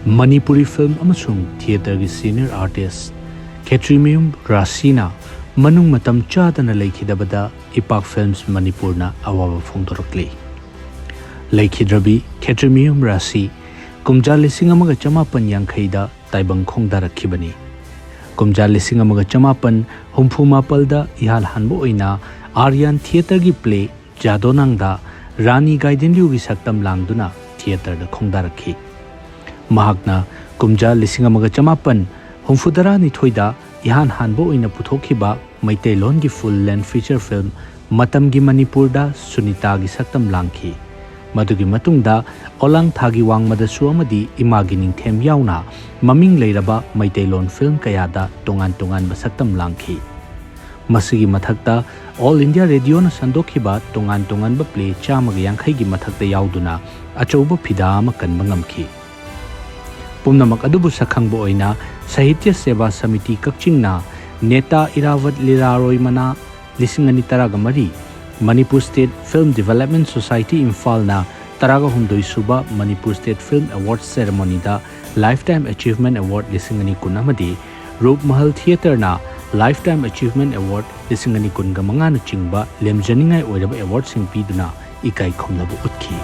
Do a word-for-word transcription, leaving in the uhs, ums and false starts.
Manipuri film ꯑꯃꯁꯨꯡ ꯊꯤꯌꯦꯇꯔꯒꯤ senior artist ꯈꯦꯇ꯭ꯔꯤꯃꯌꯨꯝ ꯔꯥꯁꯤꯅ ꯃꯅꯨꯡ ꯃꯇꯝ ꯆꯥꯗꯅ ꯂꯩꯈꯤꯗꯕꯗ ꯏꯄꯥꯛ ꯐꯤꯜꯝꯁ ꯃꯅꯤꯄꯨꯔꯅ ꯑꯋꯥꯕ ꯐꯣꯡꯗꯣꯔꯛꯂꯤ꯫ ꯂꯩꯈꯤꯗ꯭ꯔꯕꯤ ꯈꯦꯇ꯭ꯔꯤꯃꯌꯨꯝ ꯔꯥꯁꯤ ꯀꯨꯝꯖꯥ ꯂꯤꯁꯤꯡ ꯑꯃꯒ ꯆꯃꯥꯄꯟ ꯌꯥꯡꯈꯩꯗ ꯇꯥꯏꯕꯪ ꯈꯣꯡꯗꯥꯔꯛꯈꯤꯕꯅꯤ꯫ ꯀꯨꯝꯖꯥ ꯂꯤꯁꯤꯡ ꯑꯃꯒ ꯆꯃꯥꯄꯟ ꯍꯨꯝꯐꯨ ꯃꯥꯄꯜꯗ ꯏꯍꯥꯟ ꯍꯥꯟꯕ ꯑꯣꯏꯅ ꯑꯥꯔꯌꯥꯟ ꯊꯤꯌꯦꯇꯔꯒꯤ ꯄ꯭ꯂꯦ ꯖꯥꯗꯣꯅꯥꯡꯗ ꯔꯥꯅꯤ ꯒꯥꯏꯗꯤꯟꯂꯤꯌꯨꯒꯤ ꯁꯛꯇꯝ ꯂꯥꯡꯗꯨꯅ ꯊꯤꯌꯦꯇꯔꯗ ꯈꯣꯡꯗꯥꯔꯛꯈꯤ꯫ ꯃꯍꯥꯛꯅ ꯀꯨꯝꯖꯥ ꯂꯤꯁꯤꯡ ꯑꯃꯒ ꯆꯃꯥꯄꯟ ꯍꯨꯝꯐꯨꯇꯔꯥꯅꯤꯊꯣꯏꯗ ꯏꯍꯥꯟ ꯍꯥꯟꯕ ꯑꯣꯏꯅ ꯄꯨꯊꯣꯛꯈꯤꯕ ꯃꯩꯇꯩꯂꯣꯟꯒꯤ ꯐꯨꯜ ꯂꯦꯟ ꯐꯤꯆꯔ ꯐꯤꯜꯝ ꯃꯇꯝꯒꯤ ꯃꯅꯤꯄꯨꯔꯗ ꯁꯨꯅꯤꯇꯥꯒꯤ ꯁꯛꯇꯝ ꯂꯥꯡꯈꯤ꯫ ꯃꯗꯨꯒꯤ ꯃꯇꯨꯡꯗ ꯑꯣꯂꯥꯡ ꯊꯥꯒꯤ ꯋꯥꯡꯃꯗꯁꯨ ꯑꯃꯗꯤ ꯏꯃꯥꯒꯤ ꯅꯤꯡꯊꯦꯝ ꯌꯥꯎꯅ ꯃꯃꯤꯡ ꯂꯩꯔꯕ ꯃꯩꯇꯩꯂꯣꯟ ꯐꯤꯜꯝ ꯀꯌꯥꯗ ꯇꯣꯉꯥꯟ ꯇꯣꯉꯥꯟꯕ ꯁꯛꯇꯝ ꯂꯥꯡꯈꯤ꯫ ꯃꯁꯤꯒꯤ ꯃꯊꯛꯇ ꯑꯣꯜ ꯏꯟꯗꯤꯌꯥ ꯔꯦꯗꯤꯑꯣꯅ ꯁꯟꯗꯣꯛꯈꯤꯕ ꯇꯣꯉꯥꯟ ꯇꯣꯉꯥꯟꯕ ꯄ꯭ꯂꯦ ꯆꯥꯝꯃꯒ ꯌꯥꯡꯈꯩꯒꯤ ꯃꯊꯛꯇ ꯌꯥꯎꯗꯨꯅ ꯑꯆꯧꯕ ꯐꯤꯗꯥ ꯑꯃ ꯀꯟꯕ ꯉꯝꯈꯤ꯫ ꯄꯨꯝꯅꯃꯛ ꯑꯗꯨꯕꯨ ꯁꯛꯈꯪꯕ ꯑꯣꯏꯅ ꯁꯥꯍꯤꯇ꯭ꯌ ꯁꯦꯕꯥ ꯁꯃꯤꯇꯤ ꯀꯛꯆꯤꯡꯅ ꯅꯦꯇꯥ ꯏꯔꯥꯋꯠ ꯂꯤꯂꯥꯔꯣꯏ ꯃꯅꯥ ꯂꯤꯁꯤꯡ ꯑꯅꯤ ꯇꯔꯥꯒ ꯃꯔꯤ, Manipur state film development society ꯏꯝꯐꯥꯜꯅ ꯇꯔꯥꯒ ꯍꯨꯝꯗꯣꯏ ꯁꯨꯕ ꯃꯅꯤꯄꯨꯔ ꯁ꯭ꯇꯦꯠ ꯐꯤꯜꯝ ꯑꯦꯋꯥꯔꯗ ꯁꯦꯔꯦꯃꯣꯅꯤꯗ ꯂꯥꯏꯐ ꯇꯥꯏꯝ ꯑꯦꯆꯤꯚꯃꯦꯟ ꯑꯦꯋꯥꯔꯗ ꯂꯤꯁꯤꯡ ꯑꯅꯤ ꯀꯨꯟ ꯑꯃꯗꯤ ꯔꯨꯞꯃꯍꯜ ꯊꯤꯌꯦꯇꯔꯅ ꯂꯥꯏꯐ ꯇꯥꯏꯝ ꯑꯦꯆꯤꯚꯃꯦꯟ ꯑꯦꯋꯥꯔꯗ ꯂꯤꯁꯤꯡ ꯑꯅꯤ ꯀꯨꯟꯒ ꯃꯉꯥꯅꯆꯤꯡꯕ ꯂꯦꯝꯖꯅꯤꯡꯉꯥꯏ ꯑꯣꯏꯔꯕ ꯑꯦꯋꯥꯔꯗꯁꯤꯡ ꯄꯤꯗꯨꯅ ꯏꯀꯥꯏ ꯈꯨꯝꯅꯕ ꯎꯠꯈꯤ꯫